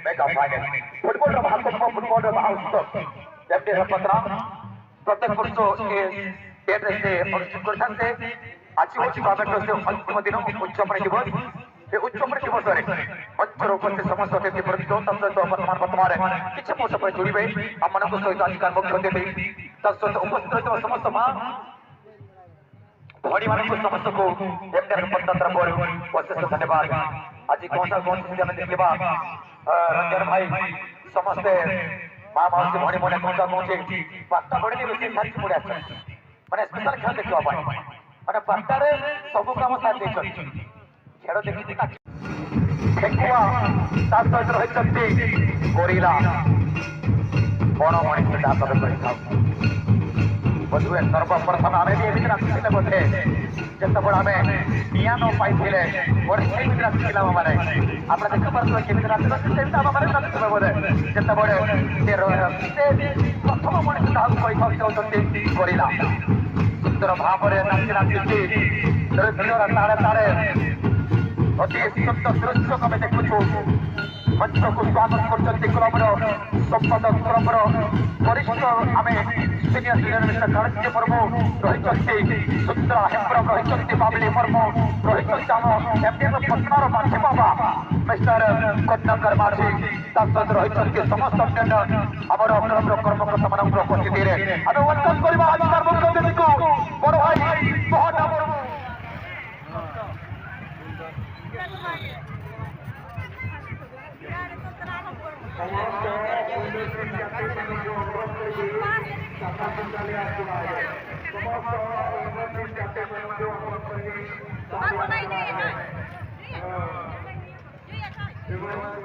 Mega final. ଫୁଟବଲର ମହାକୁମ୍ଭ, ଫୁଟବଲର ମହାଉତ୍ସବ ଏମଡିଏର ପତ୍ରା ପ୍ରତ୍ୟେକ ବର୍ଷ ଏ ଡେଟ୍ରେ ସେ ଅନୁଷ୍ଠିତ କରିଥାନ୍ତେ। ଆଜି ହେଉଛି ଗଭର୍ଣ୍ଣମେଣ୍ଟର ସେ ଅନ୍ତିମ ଦିନ, ଉଦ୍ଯାପନ ଦିବସ। ଏ ଉଦ୍ଯାପନ ଦିବସରେ ମଞ୍ଚର ଉପସ୍ଥିତ ସମସ୍ତ ଅତିଥି ବୃନ୍ଦ, ତା ସହିତ ବର୍ତ୍ତମାନ କିଛି ମୁହୂର୍ତ୍ତ ପରେ ଯୋଡ଼ିବେ ଆମମାନଙ୍କ ସହିତ ଆଜିକାର ମୁଖ୍ୟ ଅତିଥି, ତା ସହିତ ଉପସ୍ଥିତ ରହିଥିବା ସମସ୍ତ ମା ଭଉଣୀମାନଙ୍କୁ ସମସ୍ତଙ୍କୁ ଏମଡିଆର ପତ୍ନା ତରଫରୁ ଅଶେଷ ଧନ୍ୟବାଦ। ଆଜି କଣ କଣ ଯଦି ଆମେ ଦେଖିବା, ରଞ୍ଜନ ଭାଇ, ସମସ୍ତେ ମା ମାଉସୀ ଭଉଣୀ ମାନେ କଣ କହୁଛି 12ଟା ଗଡ଼ିକି ରୋଷେଇ ସାରିକି ପଳେଇ ଆସିଛନ୍ତି, ମାନେ ସ୍ପେଶାଲ ଖେଳ ଦେଖିବା ପାଇଁ। ମାନେ 12ଟାରେ ସବୁ କାମ ସାରି ଦେଇଛନ୍ତି, ଖେଳ ଦେଖିକି। ଠେକୁଆ, ତା ସହିତ ରହିଛନ୍ତି ଗୋରିଲା, ବଣ ମଣିଷ ଯାହା ଆମେ କହିଥାଉ। ବୋଧହୁଏ ସର୍ବପ୍ରଥମେ ଆମେ ବି ଏମିତି ନାଚୁଥିଲେ ବୋଧେ, ଯେତେବେଳେ ଆମେ ନିଆଁ ନ ପାଇଥିଲେ ମୋର ସେମିତି ନାଚୁଥିଲା। ମାନେ ଆପଣ ଦେଖିପାରୁଥିବେ କେମିତି ନାଚୁଛନ୍ତି, ସେମିତି ଆମ ମାନେ ନାଚୁଥିବେ ବୋଧେ ଯେତେବେଳେ ସେ ପ୍ରଥମ ମଣିଷ ଯାହାକୁ କହିଥାଉ, ସେ ହେଉଛନ୍ତି ଗୋରିଲା। ସୁନ୍ଦର ଭାବରେ ନାଚି ନାଚିକି ନୃତ୍ୟର ତାଳେ ତାଳେ ଅତି ସୁନ୍ଦର ଦୃଶ୍ୟକୁ ଆମେ ଦେଖୁଛୁ। ମଞ୍ଚକୁ ସ୍ୱାଗତ କରୁଛନ୍ତି କ୍ଲବର ସମ୍ପାଦକ, କ୍ଲବର ବରିଷ୍ଠ ଆମେ ସିନିୟର ଲିଡର ମିଷ୍ଟର କାଳଞ୍ଜି ମୁର୍ମୁ ରହିଛନ୍ତି, ସୁନ୍ଦର ହେମ୍ବ୍ରମ ରହିଛନ୍ତି, ବାବଲି ମୁର୍ମୁ ରହିଛନ୍ତି, ଆମ ଏମଡିଏର ପଟଣାର ମାଝି ବାବା ମିଷ୍ଟର କର୍ଣ୍ଣକର ମାଝି, ତା ସହିତ ରହିଛନ୍ତି ସମସ୍ତ ଅନ୍ୟାନ୍ୟ ଆମର କ୍ଲବର କର୍ମକର୍ତ୍ତାମାନଙ୍କର ଉପସ୍ଥିତିରେ ଆମେ welcome କରିବା ଆଜିକାର ମୁଖ୍ୟ ଅତିଥିକୁ, ବଡ଼ ଭାଇ ମୋହନ ମୁର୍ମୁ। ସମସ୍ତ ଯାତ୍ରୀମାନଙ୍କୁ ଅନୁରୋଧ କରିବି, ଚାଲି ଚାଲି ଆସିବା। ସମସ୍ତ ଯାତ୍ରୀମାନଙ୍କୁ ଅନୁରୋଧ କରିବି। ଏବଂ